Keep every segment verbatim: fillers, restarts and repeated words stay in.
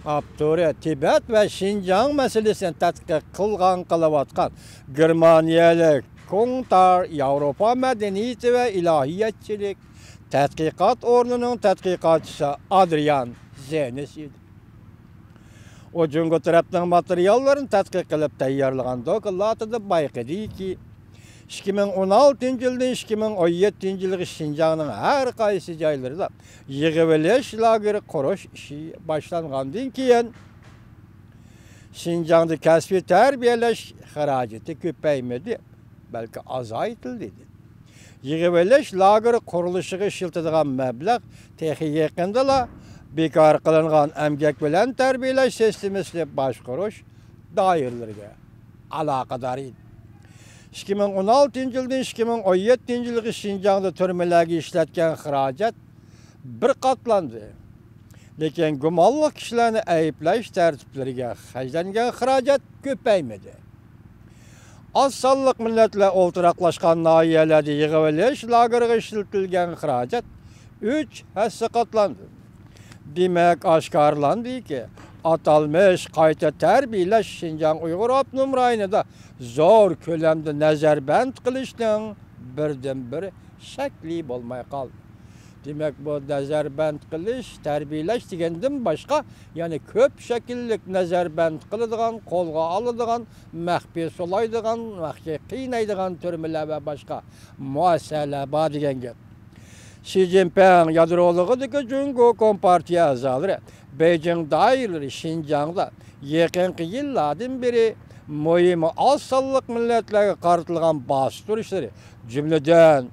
ئاپتورى تىبەت ۋە شىنجاڭ مەسىلىسىنى تەتقىق قىلغان، قىلىۋاتقان گېرمانىيەلىك كۇڭتار ياۋروپا مەدەنىيىتى ۋە ئىلاھىيەتچىلىك تەتقىقات ئورنىنىڭ تەتقىقاتچىسى ئادرىيان زېنس ئىدى. ئۇ جۇڭگو تەرەپنىڭ ماتېرىياللىرىنى تەتقىق قىلىپ تەييارلىغان دوكلاتىدا بايقىدىكى، ئىككى مىڭ ئون ئالتىنچى يىلدىن ئىككى مىڭ ئون يەتتىنچى يىلغىچە شىنجاڭنىڭ ھەر قايسى جايلىرىدا يىغىۋېلىش لاگېرى قۇرۇش ئىشى باشلانغاندىن كېيىن، شىنجاڭدا كەسپىي تەربىيەلەش خىراجىتى كۆپەيمىدى، بەلكى ئازايتىلدى. يىغىۋېلىش لاگېرى قۇرۇلۇشىغا ئىشلىتىدىغان مەبلەغ تېخى يېقىندىلا بىكار قىلىنغان ئەمگەك بىلەن تەربىيەلەش سىستېمىسىنى باشقۇرۇش دائىرىلىرىگە ئالاقىدار ئىدى. ئىككى مىڭ ئون ئالتىنچى يىلدىن ئىككى مىڭ ئون يەتتىنچى يىلغا شىنجاڭدا تۈرمىلەرگە ئىشلەتكەن خىراجەت بىر قاتلاندى. لېكىن گۇمانلىق كىشىلەرنى ئەيىبلەش تەرتىپلىرىگە خەجلەنگەن خىراجەت كۆپەيمىدى. ئاز سانلىق مىللەتلەر ئولتۇراقلاشقان ناھىيەلەردە يىغىۋېلىش لاگېرىغا ئىشلىتىلگەن خىراجەت ئۈچ ھەسسە قاتلاندى. دېمەك، ئاشكارىلاندىكى، ئاتالمىش قايتا تەربىيەلەش شىنجاڭ ئۇيغۇر ئاپتونوم رايونىدا زور كۆلەمدە نەزەربەند قىلىشنىڭ بىردىنبىر شەكلى بولماي قالدى. دېمەك، بۇ نەزەربەند قىلىش، تەربىيەلەش دېگەندىن باشقا، يەنە كۆپ شەكىللىك نەزەربەند قىلىدىغان، قولغا ئالىدىغان، مەخپىي سولايدىغان، مەخپىي قىينايدىغان تۈرمىلەر ۋە باشقا مۇئەسسەلەر بار دېگەن گەپ. شى جىنپىڭ يادرولۇقىدىكى جۇڭگو كومپارتىيە ئەزالىرى بېيجىڭ دائىرىلىرى شىنجاڭدا يېقىنقى يىللاردىن بېرى مۇھىم ئاز سانلىق مىللەتلەرگە قارىتىلغان باستۇرۇشلىرى، جۈملىدىن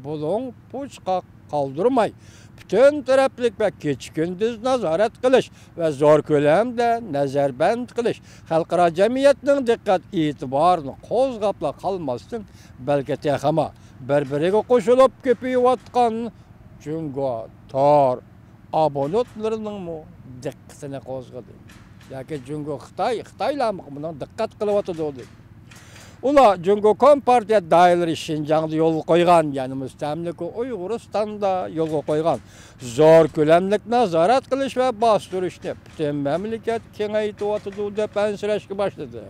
بۇلۇڭ پۇچقاق قالدۇرماي، پۈتۈن تەرەپلىك ۋە كېچە-كۈندۈز نازارەت قىلىش ۋە زور كۆلەمدە نەزەربەند قىلىش خەلقئارا جەمئىيەتنىڭ دىققەت ئېتىبارىنى قوزغاپلا قالماستىن، بەلكى تېخىمۇ بىر-بىرىگە قوشۇلۇپ كۆپىيىۋاتقان جۇڭگو تور ئابونېنتلىرىنىڭمۇ دىققىتىنى قوزغىدى. ياكى جۇڭگو خىتاي، خىتايلارمۇ بۇنىڭ دىققەت قىلىۋاتىدۇ دېدى. ئۇلار جۇڭگو كومپارتىيە دائىرىلىرى شىنجاڭدا يولغا قويغان، يەنى مۇستەملىكە ئۇيغۇرىستاندا يولغا قويغان زور كۆلەملىك نازارەت قىلىش ۋە باستۇرۇشنى پۈتۈن مەملىكەت كېڭەيتىۋاتىدۇ دەپ ئەنسىرەشكە باشلىدى.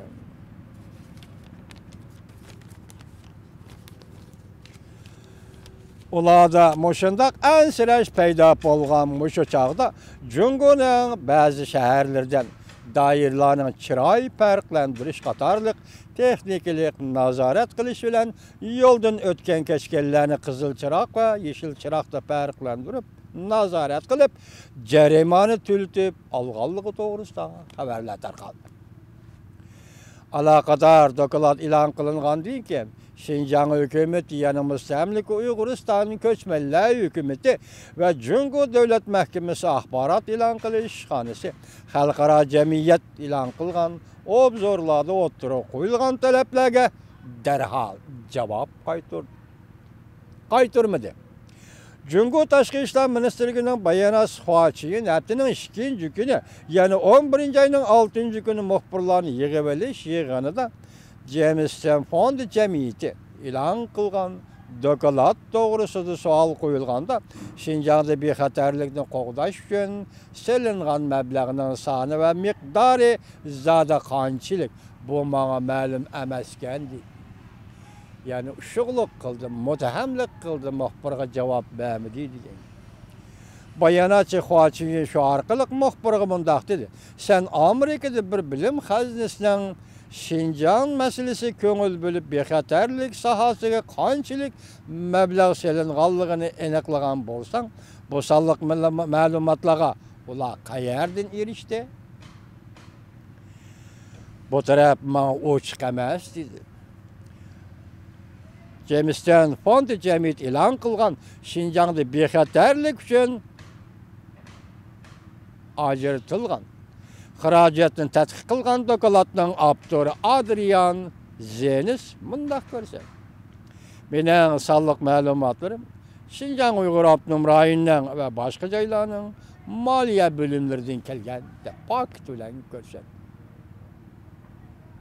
ئۇلاردا مۇشۇنداق ئەنسىرەش پەيدا بولغان مۇشۇ چاغدا جۇڭگونىڭ بەزى شەھەرلىرىدىن دائىرىلەرنىڭ چىراي پەرقلەندۈرۈش قاتارلىق تېخنىكىلىق نازارەت قىلىش بىلەن يولدىن ئۆتكەن-كەچكەنلەرنى قىزىل چىراغ ۋە يېشىل چىراغدا پەرقلەندۈرۈپ نازارەت قىلىپ، جەرىمانە تۆلىتىپ ئالغانلىقى توغرىسىدا خەۋەرلەر تارقالدى. ئالاقىدار دوكلات ئېلان قىلىنغاندىن كېيىن، شىنجاڭ ھۆكۈمىتى، يەنى مۇستەملىكە ئۇيغۇرىستان كۆچمەنلەر ھۆكۈمىتى ۋە جۇڭگو دۆلەت مەھكىمىسى ئاخبارات ئېلان قىلىش ئىشخانىسى خەلقئارا جەمئىيەت ئېلان قىلغان ئوبزورلاردا ئوتتۇرىغا قويۇلغان تەلەپلەرگە دەرھال جاۋاب قايتۇردى. قايتۇرمىدى. جۇڭگو تاشقى ئىشلار مىنىستىرلىكىنىڭ باياناتچىسى خۇا چىيىن ھەپتىنىڭ ئىككىنچى كۈنى، يەنى ئون بىرىنچى ئاينىڭ ئالتىنچى كۈنى مۇخبىرلارنى يىغىۋېلىش يىغىنىدا جېيمىستون فوندى جەمئىيىتى ئېلان قىلغان دوكلات توغرىسىدا سوئال قويۇلغاندا، شىنجاڭدا بىخەتەرلىكنى قوغداش ئۈچۈن سېلىنغان مەبلەغنىڭ سانى ۋە مىقدارى زادى قانچىلىك؟ بۇ ماڭا مەلۇم ئەمەسكەن، دېدى. يەنى ئۇششۇقلۇق قىلدى، مۇتتەھەملىك قىلدى، مۇخبىرغا جاۋاب بەرمىدى، دېگەن. باياناتچى خۇا چىيىن شۇ ئارقىلىق مۇخبىرغا مۇنداق دېدى: سەن ئامېرىكىدا بىر بىلىم خەزنىسىنىڭ شىنجاڭ مەسىلىسىگە كۆڭۈل بۆلۈپ، بىخەتەرلىك ساھەسىگە قانچىلىك مەبلەغ سېلىنغانلىقىنى ئېنىقلىغان بولساڭ، بۇ سانلىق مەلۇ-، مەلۇماتلارغا ئۇلار قەيەردىن ئېرىشتى؟ بۇ تەرەپ ماڭا ئوچۇق ئەمەس، دېدى. جېيمىستون فوندى جەمئىيىتى ئېلان قىلغان شىنجاڭدا بىخەتەرلىك ئۈچۈن ئاجرىتىلغان خىراجەتنى تەتقىق قىلغان دوكلاتنىڭ ئاپتورى ئادرىيان زېنس مۇنداق كۆرسەتتى: مېنىڭ سانلىق مەلۇماتلىرىم شىنجاڭ ئۇيغۇر ئاپتونوم رايونىنىڭ ۋە باشقا جايلارنىڭ مالىيە بۆلۈملىرىدىن كەلگەن، دەپ پاكىت بىلەن كۆرسەتتى.